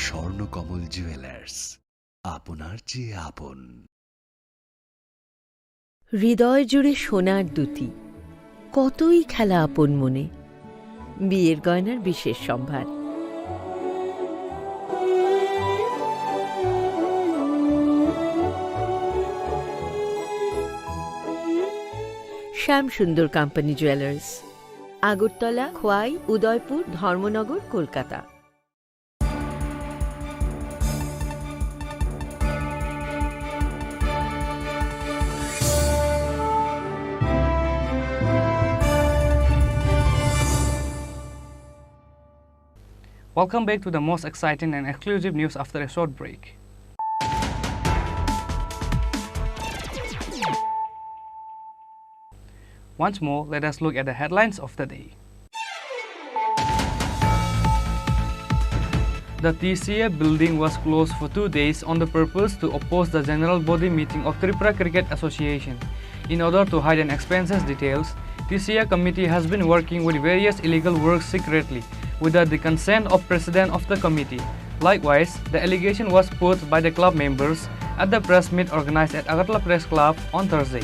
Swarnakamal jewellers, আপনার চেয়ে আপন। হৃদয় জুড়ে সোনার দুতি, কতই খেলা আপন মনে। বিয়ের গয়নার বিশেষ সম্ভার। শ্যাম সুন্দর কোম্পানি জুয়েলার্স, আগরতলা, খোয়াই, উদয়পুর, ধর্মনগর, Kolkata. Welcome back to the most exciting and exclusive news after a short break. Once more, let us look at the headlines of the day. The T C A building was closed for two days on the purpose to oppose the general body meeting of Tripura Cricket Association. In order to hide an expenses details, T C A committee has been working with various illegal works secretly without the consent of president of the committee. Likewise, the allegation was put by the club members at the press meet organized at Agartala Press Club on Thursday.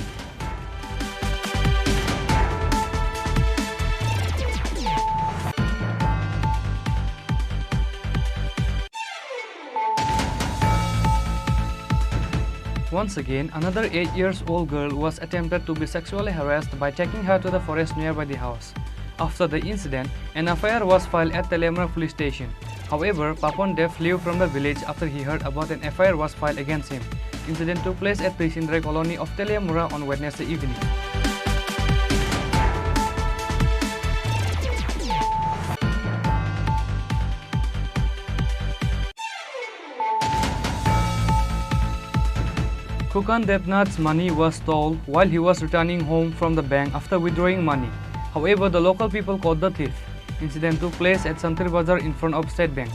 Once again, another eight years old girl was attempted to be sexually harassed by taking her to the forest nearby the house. After the incident, an F I R was filed at Teliamura police station. However, Papon Dev flew from the village after he heard about an F I R was filed against him. Incident took place at Prisindre colony of Teliamura on Wednesday evening. Khukan Devnath's money was stolen while he was returning home from the bank after withdrawing money. However, the local people caught the thief. Incident took place at Santir Bazar in front of State Bank.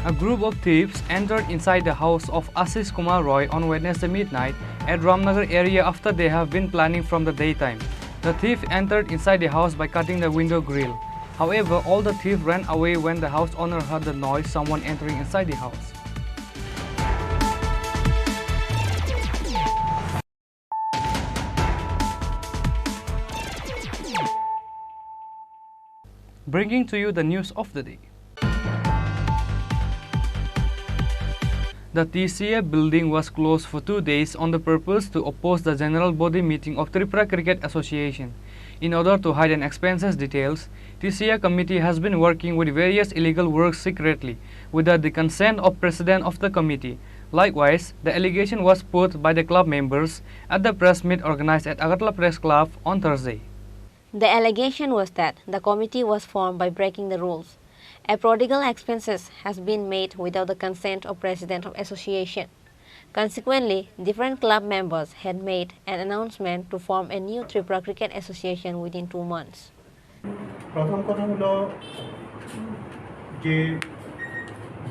A group of thieves entered inside the house of Ashish Kumar Roy on Wednesday midnight at Ramnagar area after they have been planning from the daytime. The thief entered inside the house by cutting the window grill. However, all the thief ran away when the house owner heard the noise, someone entering inside the house. Bringing to you the news of the day. The T C A building was closed for two days on the purpose to oppose the general body meeting of Tripura Cricket Association. In order to hide an expenses details, T C A committee has been working with various illegal works secretly without the consent of president of the committee. Likewise, the allegation was put by the club members at the press meet organized at Agartala Press Club on Thursday. The allegation was that the committee was formed by breaking the rules. A prodigal expenses has been made without the consent of president of association. Consequently, different club members had made an announcement to form a new Tripura Cricket Association within two months. প্রথম কথা হলো যে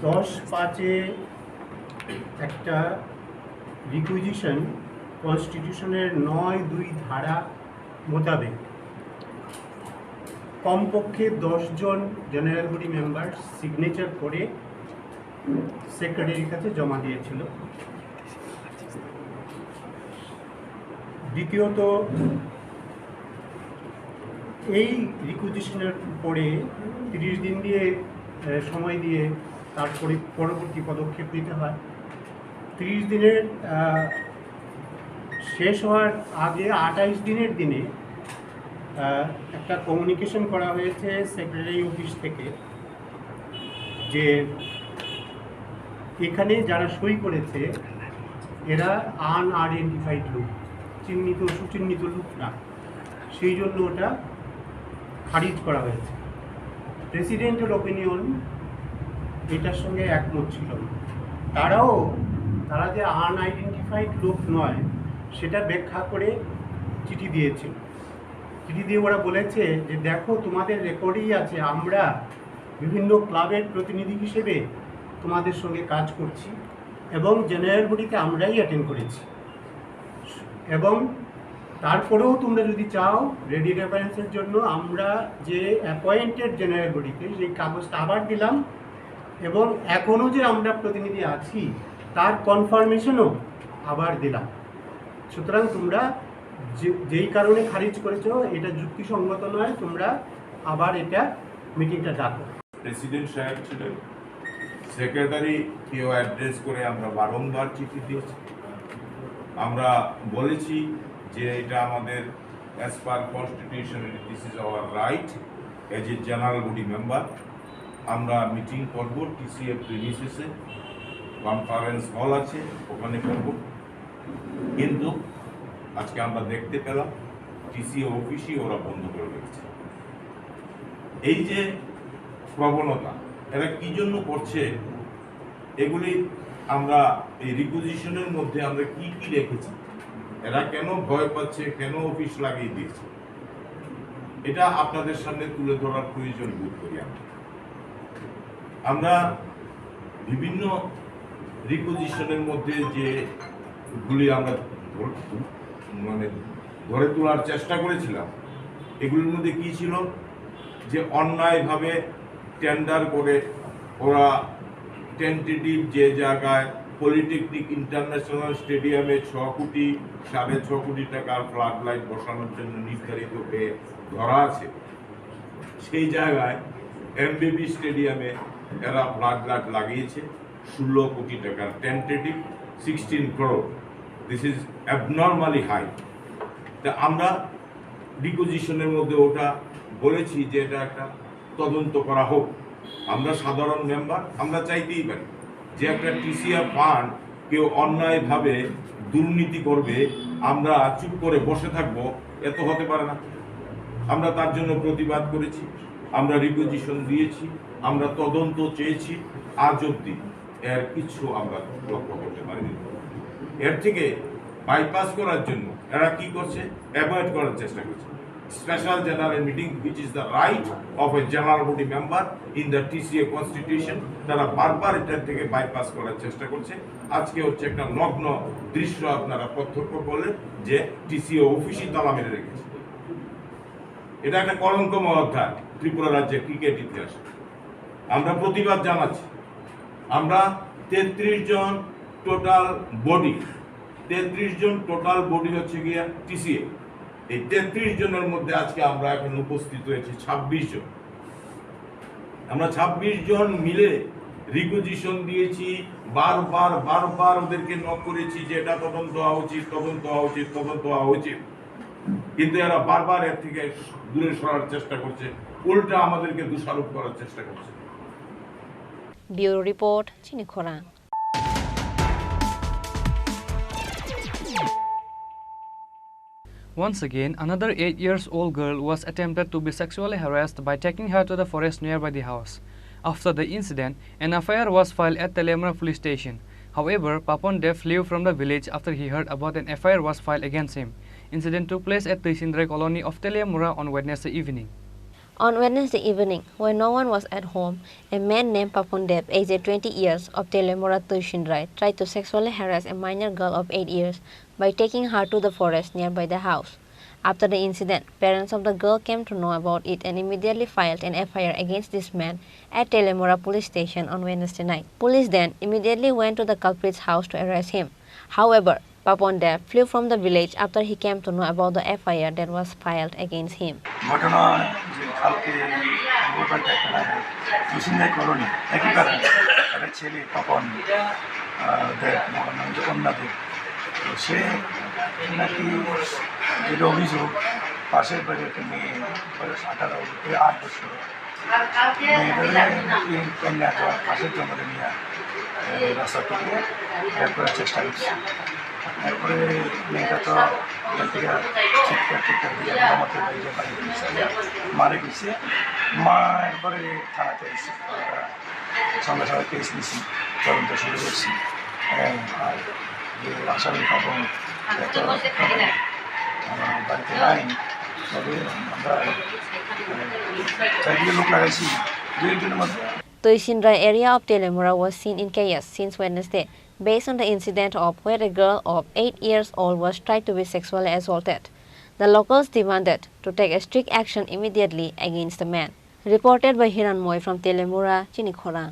দশ পাঁচে একটা রিকুইজিশন কনস্টিটিউশনের নয় দুই ধারা মোতাবেক কমপক্ষে দশ জন জেনারেল বডি মেম্বার সিগনেচার করে সেক্রেটারির কাছে জমা দিয়েছিল। দ্বিতীয়ত, এই রিকুইজিশনের পরে তিরিশ দিন দিয়ে, আহ, সময় দিয়ে তারপরে পরবর্তী পদক্ষেপ নিতে হয়। তিরিশ দিনের, আহ, শেষ হওয়ার আগে আঠাইশ দিনের দিনে, আহ, একটা কমিউনিকেশন করা হয়েছে সেক্রেটারি অফিস থেকে যে এখানে যারা সই করেছে এরা আনআইডেন্টিফাইড লোক, চিহ্নিত সুচিহ্নিত লোক না, সেই জন্য ওটা খারিজ করা হয়েছে। প্রেসিডেন্টের ওপিনিয়ন এটার সঙ্গে একমত ছিল না। তারাও, তারা যে আনআইডেন্টিফাইড লোক নয় সেটা ব্যাখ্যা করে চিঠি দিয়েছিল। চিঠি দিয়ে ওরা বলেছে যে, "দেখো, তোমাদের রেকর্ডেই আছে, আমরা বিভিন্ন ক্লাবের প্রতিনিধি হিসেবে তোমাদের সঙ্গে কাজ করছি এবং জেনারেল বডিতে আমরাই অ্যাটেন্ড করেছি, এবং তারপরেও তোমরা যদি চাও রেডি রেফারেন্সের জন্য আমরা যে অ্যাপয়েন্টেড জেনারেল বডিতে সেই কাগজটা আবার দিলাম, এবং এখনও যে আমরা প্রতিনিধি আছি তার কনফার্মেশনও আবার দিলাম। সুতরাং তোমরা যে, যেই কারণে খারিজ করেছো এটা যুক্তিসঙ্গত নয়, তোমরা আবার এটা মিটিংটা ডাকো।" প্রেসিডেন্ট সাহেব ছিলেন, সেক্রেটারি কেউ অ্যাড্রেস করে আমরা বারংবার চিঠি দিয়েছি। আমরা বলেছি যে এটা আমাদের, as per constitution, this is our right as a general body member। আমরা মিটিং করব টিসিএ প্রিমিসেসে, কনফারেন্স হল আছে, ওখানে করব। কিন্তু আজকে আমরা দেখতে পেলাম টিসিএ অফিসই ওরা বন্ধ করে রেখেছে। এই যে প্রবণতা, এরা কি জন্য করছে, এগুলি আমরা এই রিকুইজিশনের মধ্যে আমরা কি কি রেখেছি, এরা কেন ভয় পাচ্ছে, কেন অফিস লাগিয়ে দিয়েছে, এটা আপনাদের সামনে তুলে ধরার প্রয়োজন বোধ করি আমরা। আমরা বিভিন্ন রিপোজিশনের মধ্যে যেগুলি আমরা ধর-, মানে ধরে তোলার চেষ্টা করেছিলাম, এগুলির মধ্যে কী ছিল? যে অন্যায়ভাবে টেন্ডার করে ওরা টেন্টেটিভ যে জায়গায় পলিটেকনিক ইন্টারন্যাশনাল স্টেডিয়ামে ছ কোটি, সাড়ে ছ কোটি টাকার ফ্লাড লাইট বসানোর জন্য নির্ধারিত ব্যয় ধরা আছে, সেই জায়গায় এমবিবি স্টেডিয়ামে এরা ফ্লাড লাইট লাগিয়েছে ষোলো কোটি টাকার, tentative sixteen crore. This is abnormally high। তা আমরা রিপোজিশনের মধ্যে ওটা বলেছি যে এটা একটা তদন্ত করা হোক। আমরা সাধারণ মেম্বার, আমরা চাইতেই পারি যে একটা টিসিএ ফান্ড কেউ অন্যায়ভাবে দুর্নীতি করবে, আমরা চুপ করে বসে থাকবো, এ তো হতে পারে না। আমরা তার জন্য প্রতিবাদ করেছি, আমরা রিপোজিশন দিয়েছি, আমরা তদন্ত চেয়েছি, আজ অবধি এর কিছু আমরা লক্ষ্য করতে পারিনি। এর থেকে বাইপাস করার জন্য এরা কি করছে? অ্যাভয়েড করার চেষ্টা করছে। Special general meeting, which is the right of a general body member in the TCA constitution, তারা বারবার এটার থেকে বাইপাস করার চেষ্টা করছে। আজকে হচ্ছে একটা নগ্ন দৃশ্য, আপনারা প্রত্যক্ষ করলেন যে টিসিএ অফিসই তালা মেরে রেখেছে। এটা একটা কলঙ্কময় অধ্যায় ত্রিপুরা রাজ্যের ক্রিকেট ইতিহাসে। আমরা প্রতিবাদ জানাচ্ছি। আমরা তেত্রিশ জন টোটাল বডি, তেত্রিশ জন টোটাল বডি হচ্ছে গিয়া টিসিএ। এই তেত্রিশ জনের মধ্যে আজকে আমরা এখন উপস্থিত হয়েছি ছাব্বিশ জন। আমরা ছাব্বিশ জন মিলে রিকুইজিশন দিয়েছি, বারবার বারবার ওদেরকে নক করেছি যে এটা তদন্ত হওয়া উচিত, তদন্ত হওয়া উচিত, তদন্ত হওয়া উচিত। কিন্তু এরা বারবার এর থেকে দূরে সরার চেষ্টা করছে, উল্টা আমাদেরকে দোষারোপ করার চেষ্টা করছে। Bureau Report, Chini Khorang. Once again, another eight years old girl was attempted to be sexually harassed by taking her to the forest nearby the house. After the incident, an F I R was filed at Teliamura police station. However, Papon Dev flew from the village after he heard about an F I R was filed against him. Incident took place at Tuisindrai colony of Teliamura on Wednesday evening. On Wednesday evening, when no one was at home, a man named Papon Dev, aged twenty years, of Teliamura Tuisindrai, tried to sexually harass a minor girl of eight years by taking her to the forest nearby the house. After the incident, parents of the girl came to know about it and immediately filed an F I R against this man at Teliamura police station on Wednesday night. Police then immediately went to the culprit's house to arrest him. However, Papon Dev flew from the village after he came to know about the F I R that was filed against him. ঘটনা যে কালকে ভোরবেলা একটা দুসিংহাই কলোনি একই পাড়া একটা ছেলে তপন আহ, দেব, আমার নাম হচ্ছে অন্না দেব। তো সে নাকি যেটা অভিযোগ, পাশের বাড়ির একটা মেয়ে, বয়স আঠারো থেকে আট বছর, মেয়েটারে এই কন্যা পাশের জঙ্গলে নিয়ে রাস্তা থেকে রেপ করার চেষ্টা করছে। এরপরে মেয়েটা তো এখান থেকে চিৎকার চিৎকার দিয়ে বাবা মাকে বাইরে বাড়ি গেছে, মারা গেছে। মা একবারে থানাতে এসে আমরা সঙ্গে সঙ্গে কেস নিছি, তদন্ত শুরু করছি। হ্যাঁ, আর যে আসামি পাবো, এত আমার বাড়িতে নাই, তবে আমরা চারিদিকে লোক লাগাইছি, দুই একজনের মধ্যে। Tuisindrai area of Teliamura was seen in chaos since Wednesday, based on the incident of where a girl of eight years old was tried to be sexually assaulted. The locals demanded to take a strict action immediately against the man. Reported by Hiranmoy from Teliamura, Chini Khorang.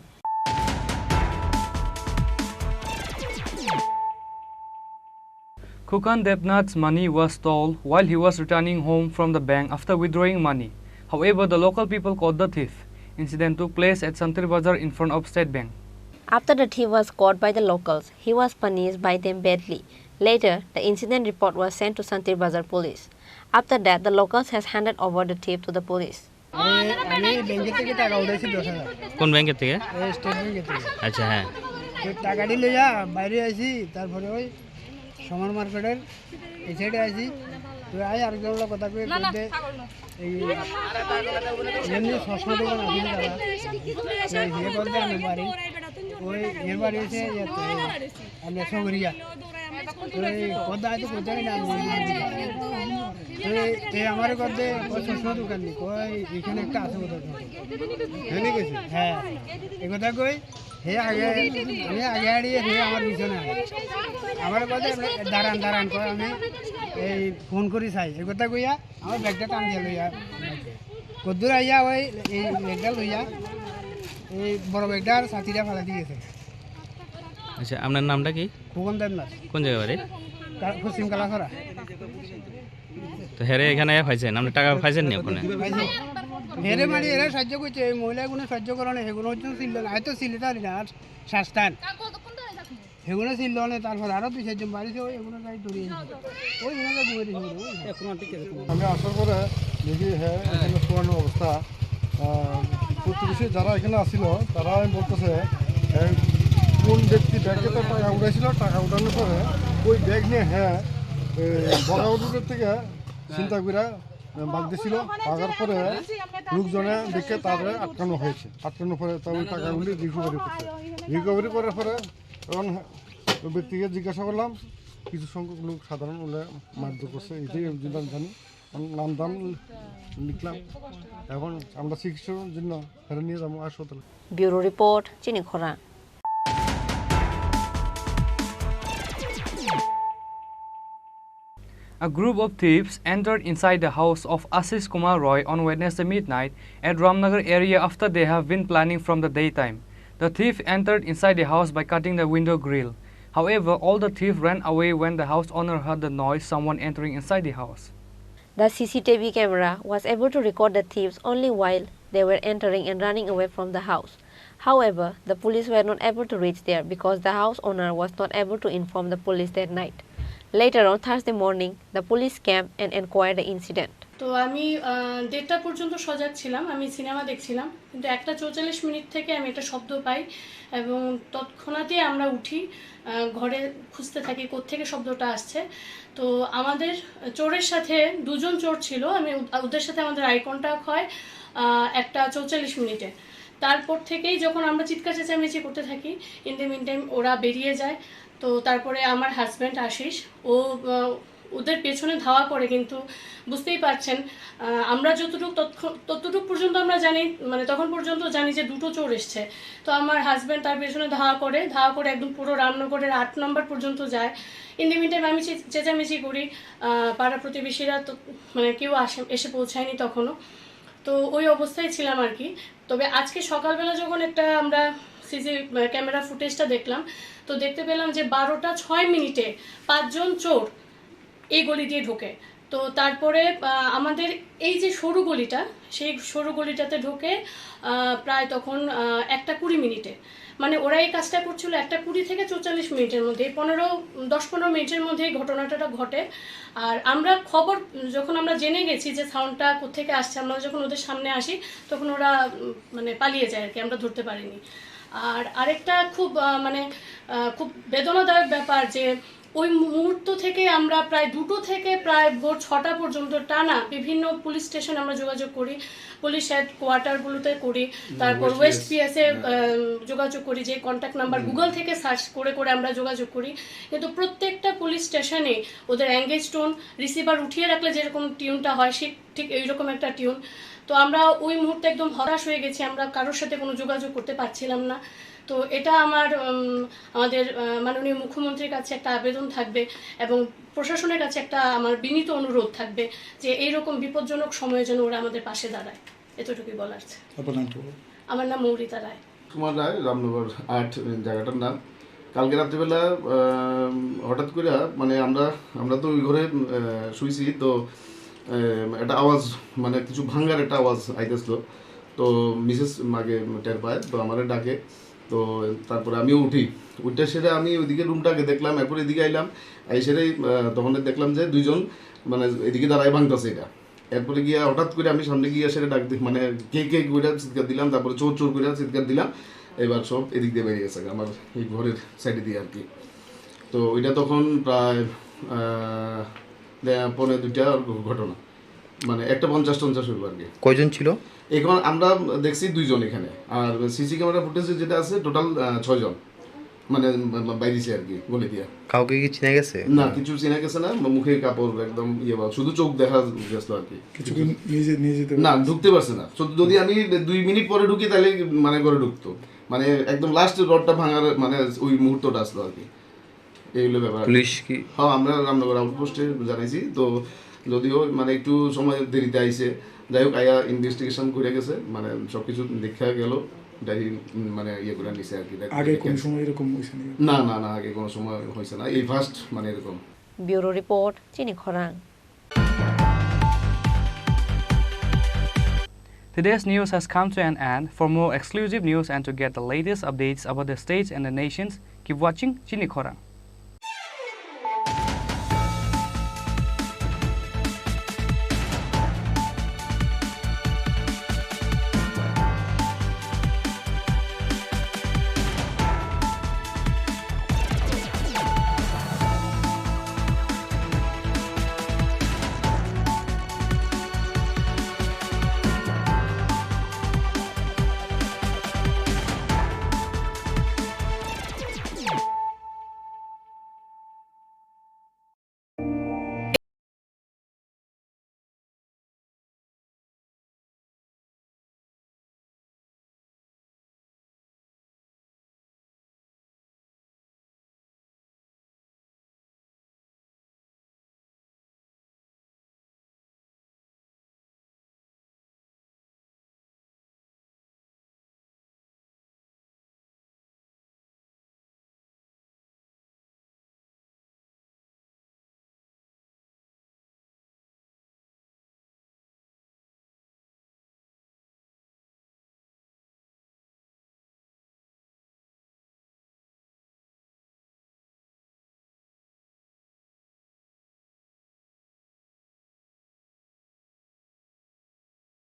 Khukan Debnath's money was stole while he was returning home from the bank after withdrawing money. However, the local people caught the thief. Incident took place at Santir Bazar in front of State Bank. After the thief was caught by the locals, he was punished by them badly. Later, the incident report was sent to Santir Bazar police. After that, the locals has handed over the thief to the police. আমি আমি ব্যাংকের থেকে টাকা উঠাইছি দশ হাজার। কোন ব্যাংকের থেকে? এই স্টেট ব্যাংকের থেকে। আচ্ছা, হ্যাঁ। তো টাকাটি লইয়া বাইরে আইছি, তারপরে ওই সমার মার্কেটের এই সাইডে আইছি। তো আই আরেকজন লোক কথা কই বলতে এই এমনি চশমা দোকান আছে না তারা? তো ইয়ে বলতে আমি বাড়ি, ওই এর বাড়ি হচ্ছে ইয়েতে, আমরা সগরিয়া। এই কথা হয়তো কইতে পারি না আমি। এই, এই আমার কথা, ওই চশমা দোকান নেই, কই এখানে একটা আছে কথা। হ্যাঁ, নাকি? হ্যাঁ, এই কথা কই, হে আগে, আমি আগে আড়িয়ে, হে আমার পিছনে আগে। আমার কথা, "দাঁড়ান, দাঁড়ান," কয়, আমি এই ফোন করি চাই, এই কথা কইয়া আমার ব্যাগটা টান দিয়ে লইয়া, কদ্দুর আইয়া ওই এই ব্যাগটা লইয়া, এই বড় ব্যাগটা আর ছাতিটা ফেলা দিয়ে গেছে। আচ্ছা, আপনার নামটা কি? খোকন দেবনাথ। কোন জায়গা বাড়ি? কা-, পশ্চিম কালাছড়া। তো হেরে এখানে পাইছেন, আপনি টাকা পাইছেন নি ওখানে? পাইছি। হেরে মানে এরা সাহায্য করছে, এই মহিলাগুলো সাহায্য করে না, সেগুলো হচ্ছে ছিল না, হয়তো ছিল তার না, আর শাস্তান। সেগুলো ছিল না, তারপর আরো দুই চারজন বাড়িছে, ওই এগুলো যাই ধরে এনেছে। ওই ওনারা ঘুরে দিয়েছিল, ওই। আমি আসার পরে দেখি, হ্যাঁ, এখানে শোয়ানো অবস্থা। আহ, প্রতিবেশী যারা এখানে আসছিল, তারা আমি বলতেছে, এই কোন ব্যক্তি ব্যাংকে তার টাকা উঠাইছিল, টাকা উঠানোর পরে ওই ব্যাগ নিয়ে, হ্যাঁ, এই বড়াউড়ের থেকে চিন্তা করে, আহ, বাগ দিছিল। বাগার পরে লোকজনে দেখে তাদের আটকানো হয়েছে। আটকানোর পরে তা ওই টাকাগুলি রিকভারি করছে। রিকভারি করার পরে এখন ওই ব্যক্তিকে জিজ্ঞাসা করলাম, কিছু সংখ্যক লোক সাধারণ ওরা মারধর করছে, এটাই আমি জানি। নাম দাম লিখলাম। এখন আমরা চিকিৎসার জন্য ফেরত নিয়ে যাবো হাসপাতালে। Bureau report, Chini Khorang. A group of thieves entered inside the house of Ashish Kumar Roy on Wednesday midnight at Ramnagar area after they have been planning from the daytime. The thief entered inside the house by cutting the window grill. However, all the thief ran away when the house owner heard the noise, someone entering inside the house. The C C T V camera was able to record the thieves only while they were entering and running away from the house. However, the police were not able to reach there because the house owner was not able to inform the police that night. Later on Thursday morning, the police came and inquired the incident. তো আমি, আহ, দেড়টা পর্যন্ত সজাগ ছিলাম, আমি সিনেমা দেখছিলাম, কিন্তু একটা চৌচল্লিশ মিনিট থেকে আমি একটা শব্দ পাই এবং তৎক্ষণাৎই আমরা উঠি, আহ, ঘরে খুঁজতে থাকি কোত্থেকে শব্দটা আসছে। তো আমাদের চোরের সাথে দুজন চোর ছিল, আমি ওদ-, ওদের সাথে আমাদের আই কন্ট্যাক্ট হয়, আহ, একটা চৌচল্লিশ মিনিটে। তারপর থেকেই যখন আমরা চিৎকার চেঁচামেচি করতে থাকি, in the meantime ওরা বেরিয়ে যায়। তো তারপরে আমার হাজব্যান্ড আশিস, ও, আহ, ওদের পেছনে ধাওয়া করে, কিন্তু বুঝতেই পারছেন, আহ, আমরা যতটুকু তৎক্ষ-, ততটুকু পর্যন্ত আমরা জানি, মানে তখন পর্যন্ত জানি যে দুটো চোর এসছে। তো আমার হাজব্যান্ড তার পেছনে ধাওয়া করে, ধাওয়া করে একদম পুরো রামনগরের আট নম্বর পর্যন্ত যায়। In the meantime আমি চে-, চেঁচামেচি করি, আহ, পাড়া প্রতিবেশীরা তো মানে কেউ আসে, এসে পৌঁছায়নি তখনও। তো ওই অবস্থায় ছিলাম আর কি। তবে আজকে সকালবেলা যখন একটা আমরা সিসি ক্যামেরা ফুটেজটা দেখলাম, তো দেখতে পেলাম যে বারোটা ছয় মিনিটে পাঁচজন চোর এই গলি দিয়ে ঢোকে। তো তারপরে, আহ, আমাদের এই যে সরু গলিটা, সেই সরু গলিটাতে ঢোকে, আহ, প্রায় তখন, আহ, একটা কুড়ি মিনিটে। মানে ওরা এই কাজটা করছিল একটা কুড়ি থেকে চৌচল্লিশ মিনিটের মধ্যে, এই পনেরো, দশ পনেরো মিনিটের মধ্যে এই ঘটনাটা ঘটে। আর আমরা খবর, যখন আমরা জেনে গেছি যে সাউন্ডটা কোত্থেকে আসছে, আমরা যখন ওদের সামনে আসি, তখন ওরা, উম, মানে পালিয়ে যায় আর কি, আমরা ধরতে পারিনি। আর আরেকটা খুব, আহ, মানে, আহ, খুব বেদনাদায়ক ব্যাপার যে ওই মুহূর্ত থেকে আমরা প্রায় দুটো থেকে প্রায় ভোর ছটা পর্যন্ত টানা বিভিন্ন পুলিশ স্টেশন আমরা যোগাযোগ করি, পুলিশ হেডকোয়ার্টারগুলোতে করি, তারপর ওয়েস্ট পিএস এ, হ্যাঁ। আহ, যোগাযোগ করি, যে কন্ট্যাক্ট নাম্বার গুগল থেকে সার্চ করে করে আমরা যোগাযোগ করি, কিন্তু প্রত্যেকটা পুলিশ স্টেশনে ওদের এঙ্গেজ টোন, রিসিভার উঠিয়ে রাখলে যেরকম টিউনটা হয়, সে ঠিক এইরকম একটা টিউন। তো আমরা ওই মুহূর্তে একদম হতাশ হয়ে গেছি, আমরা কারোর সাথে কোনো যোগাযোগ করতে পারছিলাম না। তো এটা আমার, উম, আমাদের, আহ, মাননীয় মুখ্যমন্ত্রীর কাছে একটা আবেদন থাকবে এবং প্রশাসনের কাছে একটা আমার বিনীত অনুরোধ থাকবে যে এইরকম বিপজ্জনক সময়ে যেন ওরা আমাদের পাশে দাঁড়ায়। এতটুকুই বলার ছিল। আপনার নাম কি? আমার নাম মৌরিতা রায়। কুমার রায়, রামনগর আট জায়গাটার নাম। কালকে রাত্রিবেলা, আহ, হঠাৎ করে, মানে, আমরা, আমরা তো ওই ঘরে, আহ, শুইছি, তো, আহ, একটা আওয়াজ, মানে, কিছু ভাঙার একটা আওয়াজ আইতেছিল। তো মিসেস মাকে টের পায়, তো আমারে ডাকে। তো তারপরে আমিও উঠি, উঠে সেটা আমি ওইদিকে রুমটাকে দেখলাম, এরপর এদিকে আইলাম, এই সেটাই, আহ, তখন দেখলাম যে দুইজন, মানে, এদিকে দাঁড়ায় ভাঙতেছে এটা। এরপরে গিয়া হঠাৎ করে আমি সামনে গিয়া সেটা ডাক দিই, মানে, "কে, কে?" করে চিৎকার দিলাম, তারপরে "চোর, চোর" করে চিৎকার দিলাম। এবার সব এদিক দিয়ে বেরিয়ে গেছে আমার এই ঘরের সাইডে দিয়ে আর কি। তো ওইটা তখন প্রায়, আহ, দে-, পৌনে দুইটার ঘটনা, মানে, একটা পঞ্চাশ টঞ্চাশ হইব আর কি। কয়জন ছিল? এখন আমরা দেখছি দুইজন এখানে, আর সিসি ক্যামেরা ফুটেজে যেটা আছে টোটাল, আহ, ছয়জন। মানে বা-, বা-, বাইরেছে আর কি, বলে দিয়া। কাউকে কি চিনা গেছে? না, কিছু চিনা গেছে না, মুখে কাপড় একদম ইয়ে বা-, শুধু চোখ দেখা গেছিল আর কি। কিছু কি নিয়ে যে-, নিয়ে যেতে না, পারছে? ঢুকতে পারছে না। শুধু যদি আমি দুই মিনিট পরে ঢুকি, তাহলে মানে করে ঢুকতো। মানে একদম লাস্ট রডটা ভাঙার মানে ওই মুহূর্তটা আসলো আর কি। এই হলো ব্যাপার। পুলিশ কি? হ্যাঁ, আমরা রামনগর আউটপোস্টে জানাইছি। তো যদিও মানে একটু সময় দেরিতে আইছে, যাই হোক, আয়া ইনভেস্টিগেশন করে গেছে, মানে সব কিছু দেখা গেল, ডায়েরি, উম, মানে ইয়ে করে নিছে আর কি। আগে কোনো সময় এরকম হয়েছে নাকি? না, না, না, আগে কোনো সময় হয়েছে না, এই ফার্স্ট মানে এরকম। Bureau report, Chini Khorang. Today's news has come to an end. For more exclusive news and to get the latest updates about the states and the nations, keep watching Chini Khorang.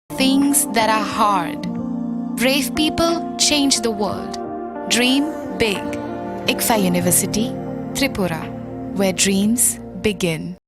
Things that are hard. Brave people change the world. Dream big. ICFAI University, Tripura, where dreams begin.